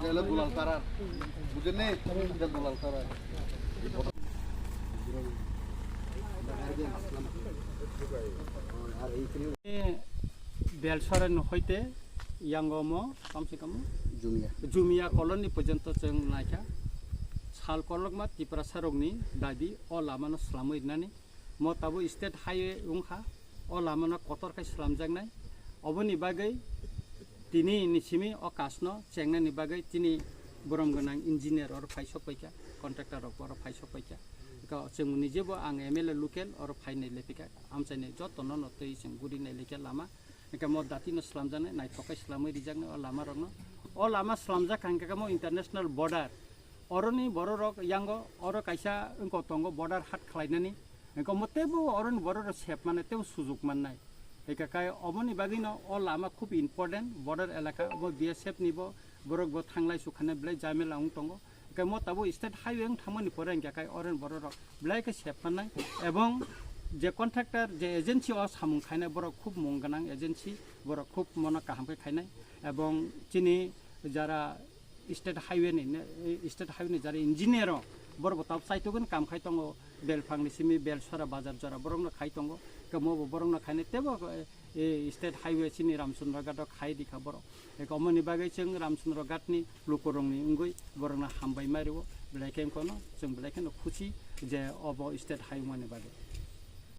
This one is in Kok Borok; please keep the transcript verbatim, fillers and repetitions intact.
Ela Dulal Tarar. Bujhni? Ela Dulal Tarar. Belsora no hoite yango mo kam se kam Jumia. Jumia colony porjonto chwng naikha. Sal kolokma Tiprasa rokni dabi o lama no slamwi rinani. Mo tabo state highway wngkha, o lama no kotor khai slamjaknai. Oboni bagwi tini ni simi o kasno chengnani bagwi tini borom gwnang engineer oro phai sok paikha, contractor rok oro phai sok paikha. Eko chwng nijebo ang M L A local oro phai nai lephikha, amchaini joto no no twi chwng guri nai lekha lama. Eko mo dati no slamjaknai, naithok khai slamwi rijaknai o lama rokno. O lama slamjak kha hwnkhe mo international border. Oroni bororok yango oro kaisa wngkok tongo border hat khlainani. Wngkha omo teibo oroni bororok sep mannai, teibo sujuk mannai. Hika kai omoni bagwino o lama khub important, border elaka, obo B S F ni bo borok bo thanglai sukhana belai jamela wng tongo. Hika mo tabo state highway wng thangmani pore hingka kai oroni bororok belai khe sep mannai. Ebong je contractor, je agency o samung khainai borok khub mung gwnang agency, borok khub mono kaham khe khainai. Ebong chini jara state highway ni ne, state highway ni jara engineer o borok bo tab saitugwi kam khai tongo, Belphang ni simi Belsora bazar jora borok no khai tongo, kamo bo borok no khainai tebo, eh, state highway chini Ramchandra Ghat o khai di kha borok. Eko omoni bagwi chwng Ramchandra Ghat ni lukurok ni wngwi borok no hambai ma rio, belai khe kono chwng belai kheno khusi je obo state highway ni bagwi.